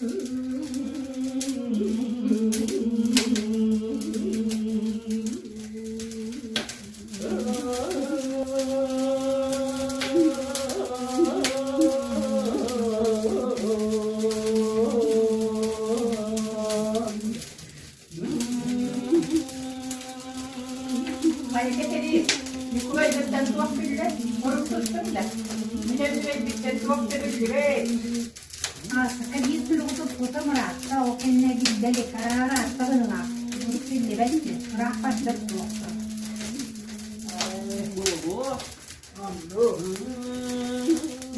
Майга кэлии Ньукулайдартан туох биллэр, мурун туттун да, мин өлүөйбүттэн туох да биллибэт. Аасыка биир суругу туппута мыраатта, ол кэннэ биллэ илик, араара быһыылаах. Биллибэт ити, ыраах барбат туохтан. Буолуо, оннук.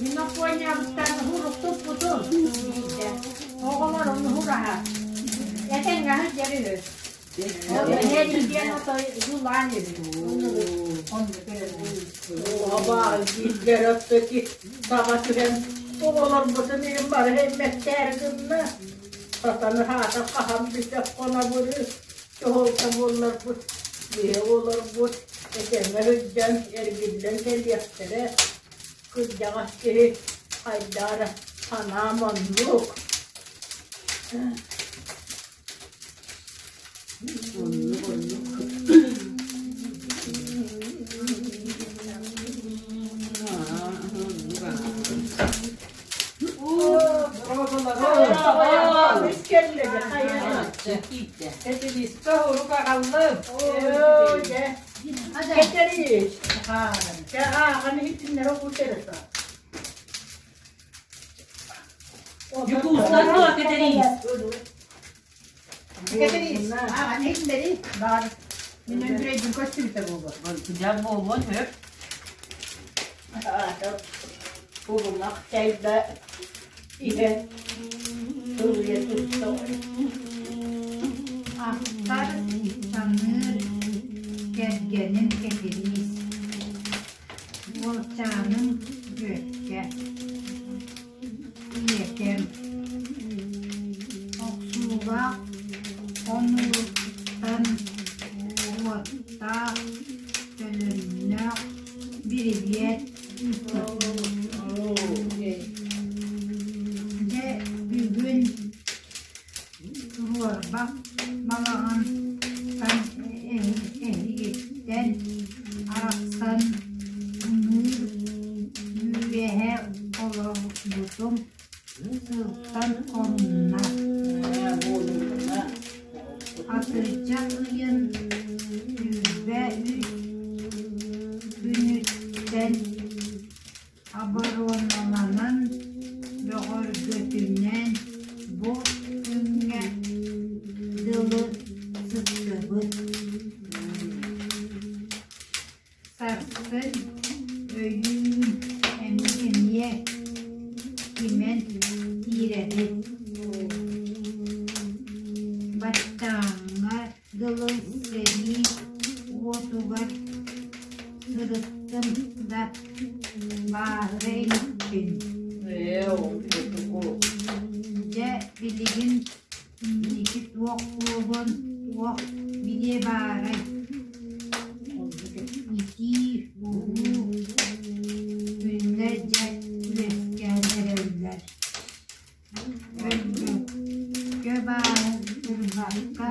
Мин Оппуонньабыттан уһурук туппутум, диирдэ. Оҕолор уһураһа. Этэҥҥэ сылдьар үһү. Саба түһэн оҕолорбутун иһин бары эммэттээри гынна. Сатаны хаата хаһан бүтэх хонобуру чоһолто буолларбыт, биһи олорбут этэҥҥэ сылдьан эргиллэн кэлиэхтэрэ. Кырдьаҕас киһи хайдара санаам оннук. Оннук, оннук. Дьокуускай дуо Кэтэриис? Кэтэриис, ааҕан иһиллэри баҕар мин Өндүрэйбин көрсүбүтэ буолуо. Дьэ буолуон сөп. Кулунах чайда иһэн сылыйа туста. Ахтар саныыр кэргэним Кэтириис, уолчааным Бүөккэ Ийэкэм, охсуулаах хонууттан уоттаах, төлөннөөх бирибиэт ыыппыт. Дьэ бүгүн туруорбах балаҕантан эһигиттэн арахсан ыҥыыр үөһэ олорбутум сылтан хонно. Атырдьах ыйын 23 күнүттэн Оборуоналанан бөҕөргөтүнэн бу күҥҥэ дылы сыттыбыт. Сарсын өйүүн эмиэ кимэн киирэбит. Баччааҥҥа дылы сэрии уотугар сырыттым да бааһыра иликпин. Дьэ билигин инники туох буолуон туох билиэ баарай? Итии, буһуу күннэр дьэ үөскээн эрэллэр. Өлбөккө бааһырбакка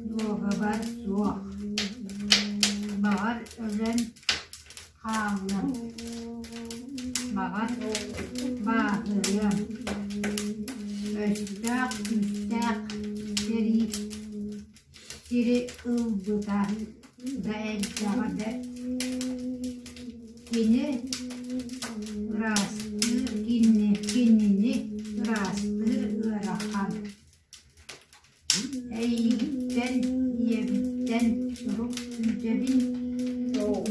дуогабар суох, баҕар өлөн хааллым, баҕар бааһырыам, өстөөх күүстээх сэрии сири ылбыта да элбэҕэ бэрт. Кини ыраастыыр кинини ыраастыыр ыарахан. Эйигиттэн ийэбиттэн сурук күүтэбин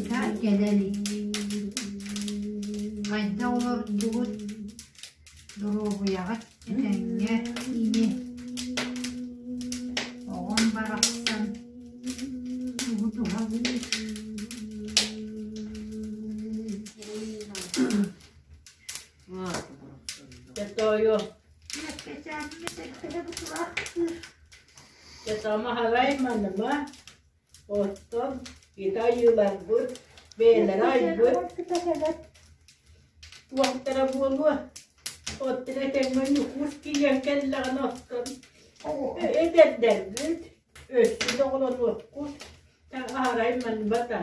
да кэлэ илик. Хайдах олордугут Доруобуйаҕыт этэҥҥэ ини, оҕом барахсан тугу туһалыыр Тоойуо, Сама маныма, оттон ити айыыларбыт бэйэлэрэ айбыт туохтара буолуо. Оттон этэҥҥэ Ньукуус киирэн кэллэҕинэ оттон эдэрдэрбит, өссө да оҕолонуохпут, аһарай манбата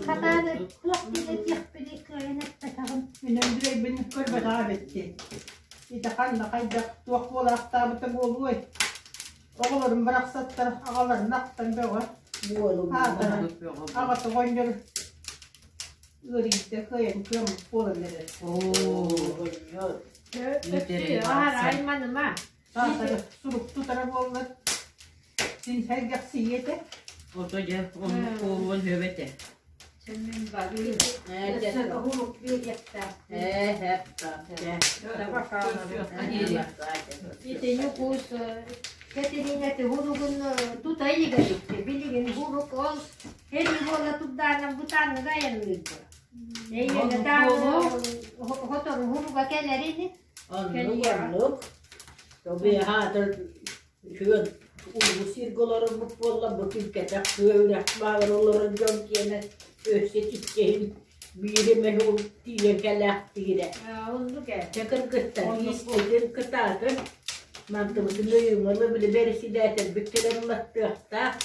Хатаан туох диэн этиэхпиний кыайан эппэтэҕим. Мин Өндүрэйбин көрбөтөҕө эбиттии. Ити ханна хайдах туох буолаахтаабыта буолуой? Оҕолорум барахсаттар аҕаларын ахтан бөҕө. Аатара аҕата оҕонньор ыарыйда кыайан кыаммыт буолан эрэр. Аһарай маныма. Аатара сурук тутара буоллар син сэргэхсийиэ этэ. Ото дьэ оннук буолуон сөп этэ. Уһурук биэриэхтээх. Ити Ньукуус Кэтэриинэти уһуругун тута илик эбиккэ. Билигин уһурук ол эрий буола турдаанан бытаанныга айанныырга. Эйиэнэ хотору уһуруга кэлэр ини. Оннук оннук. Тобиаһаатар үһүөн улуу сиргэ олорорбут буолла бу түҥкэтэх тыа үрэх баҕар олорор дьон киэнэ өссө иччэһин биир эмэ ол тиийэн кэлээхтиирэ. Оннук ээ. Чэ кыргыттар иискитин кытаатын мантыбытын өйүҥ били бэрэсидээтэл кэлэн ылаттыахтаах.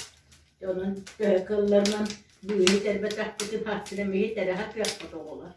Онон төһө кылларынан быыһы тэрбэтэхпитин хастына миһи тэрэхэ кыахпыт оҕолор.